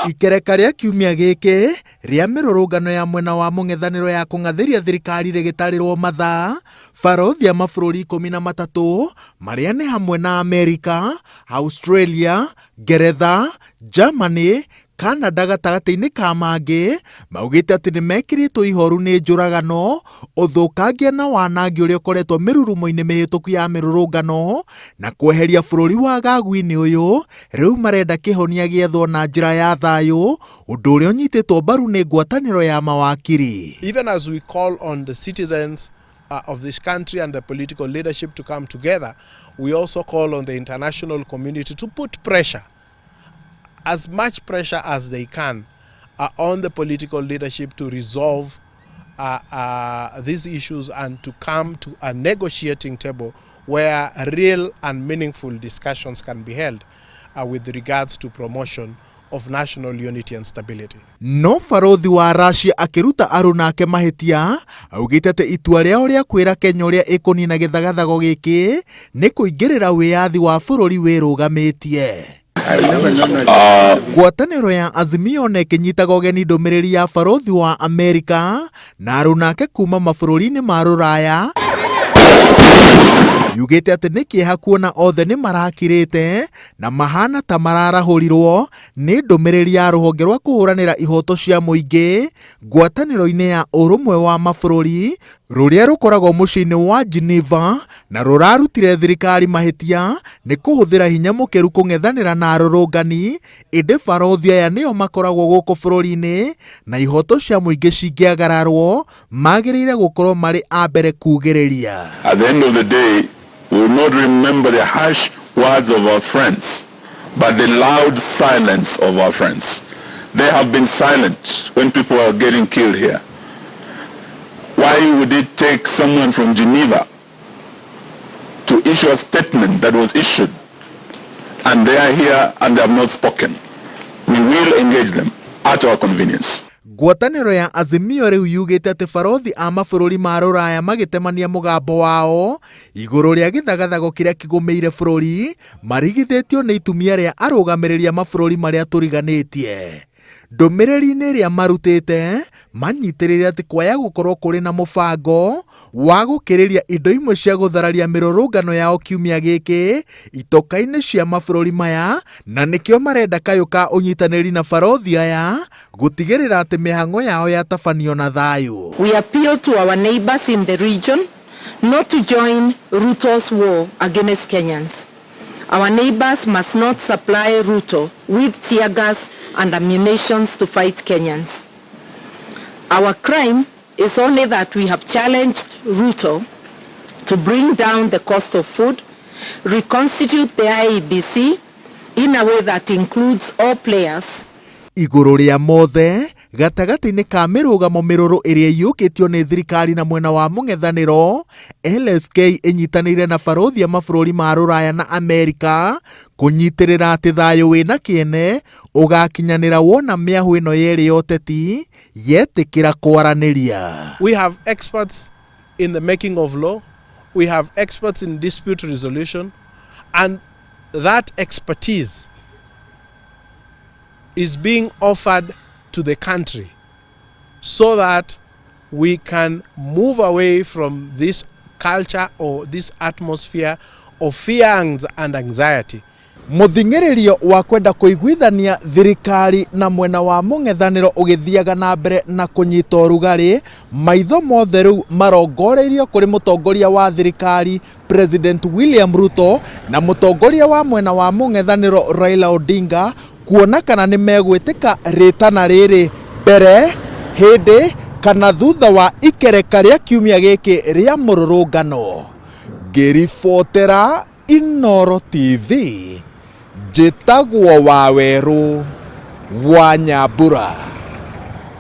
Ikereka rĩa kiumia gĩkĩ rĩa mĩrũrũngano ya mwena wa mũng'ethanĩro ya kũng'athĩria thirikari rĩgĩtarĩrwo mathaa, barothi a mabũrũri 13 marĩa nĩ hamwe na Amerika, Australia, Ngeretha, Germany, Canada gatagatĩ-inĩ ka mangĩ, maugĩte atĩ nĩ mekĩrĩtwo ihoru nĩ njũragano, ũthũkangia na wanangi ũrĩa ũkoretwo mĩrurumo-inĩ mĩhĩtũku ya mĩrũrũngano na kweheria bũrũri wagagu-inĩ ũyũ, rĩu marenda kĩhonia gĩethwo na njĩra ya thayũ, ũndũ ũrĩa ũnyitĩtwo mbaru nĩ ngwatanĩro ya mawakiri. Even as we call on the citizens of this country and the political leadership to come together, we also call on the international community to put pressure, as much pressure as they can, on the political leadership to resolve these issues and to come to a negotiating table where real and meaningful discussions can be held with regards to promotion of national unity and stability. No barothi wa Russia akĩruta arũnake mahĩtia, augĩte atĩ itua rĩao rĩa kwĩra Kenya ũrĩa ĩkũnina gĩthagathago gĩkĩ nĩ kũingĩrĩra wĩyathi wa bũrũri wĩrũgamĩtie. Ngwatanĩro ya Azimio na ĩkĩnyitaga ũgeni ndũmĩrĩri ya barothi wa Amerika na arũnake kuma mabũrũri-inĩ ma rũraya, yugĩte atĩ nĩ kĩeha kuona othe nĩ marakirĩte na mahana ta mararahũrirwo nĩ ndũmĩrĩri ya rũhonge rwa kũhũranĩra ihoto cia mũingĩ ngwatanĩro-inĩ ya ũrũmwe wa mabũrũri rũrĩa rũkoragwo mũciĩ-inĩ wa Geneva, na rũrarutire thirikari mahĩtia nĩ kũhũthĩra hinya mũkĩru kũng'ethanĩra na arũrũngani, ĩndĩ barothi aya nĩo makoragwo gũkũ bũrũri-inĩ na ihoto cia mũingĩ cingĩagararwo magĩrĩire gũkorwo marĩ a mbere kugĩrĩria. At the end of the day, we will not remember the harsh words of our friends, but the loud silence of our friends. They have been silent when people are getting killed here. Why would it take someone from Geneva to issue a statement that was issued, and they are here and they have not spoken? We will engage them at our convenience. Ngwatanĩro ya Azimio rĩu yugĩte atĩ barothi a mabũrũri ma rũraya magĩtemania mũgambo wao igũrũ rĩa gĩthagathago kĩrĩa kĩgũmĩire bũrũri marigithĩtio nĩ itumia rĩa arũgamĩrĩri a mabũrũri marĩa tũriganĩtie. Ndũmĩrĩri-inĩ ĩrĩa marutĩte, manyitĩrĩire atĩ kwaya gũkorwo kũrĩ na mũbango wa gũkĩrĩria indo imwe cia gũthararia mĩrũrũngano yao kiumia gĩkĩ itoka-inĩ cia mabũrũri maya, na nĩkĩo marenda kayũ ka ũnyitanĩri na barothi aya gũtigĩrĩra atĩ mĩhang'o yao yatabanio na thayũ. We appeal to our neighbors in the region not to join Ruto's war against Kenyans. Our neighbors must not supply Ruto with tear gas and ammunition to fight Kenyans. Our crime is only that we have challenged Ruto to bring down the cost of food, reconstitute the IEBC in a way that includes all players. Igũrũ rĩa mothe, gatagatĩ-inĩ ka mĩrũgamo mĩrũrũ ĩrĩa ĩiyũkĩtio nĩ thirikari na mwena wa mũng'ethanĩro, LSK ĩnyitanĩire na barothi a mabũrũri ma rũraya na Amerika kũnyitĩrĩra atĩ thayũ wĩna kĩene ũgakinyanĩra wona mĩahũ ĩno yerĩ ya ũteti yetĩkĩra kwaranĩria. We have experts in the making of law, we have experts in dispute resolution, and that expertise is being offered to the country so that we can move away from this culture or this atmosphere of fear and anxiety. Mũthing'ĩrĩrio wa kwenda kũiguithania thirikari na mwena wa mũng'ethanĩro ũgĩthiaga na mbere na kũnyita ũrugarĩ, maitho mothe rĩu marongoreirio kũrĩ mũtongoria wa thirikari President William Ruto na mũtongoria wa mwena wa mũng'ethanĩro Raila Odinga kuona kana nĩ megwĩtĩka rĩtana rĩrĩ mbere, hĩndĩ kana thutha wa ikereka rĩa kiumia gĩkĩ rĩa mũrũrũngano. Ngĩribotera Inooro TV, njĩtagwo Wawerũ wa Nyambura.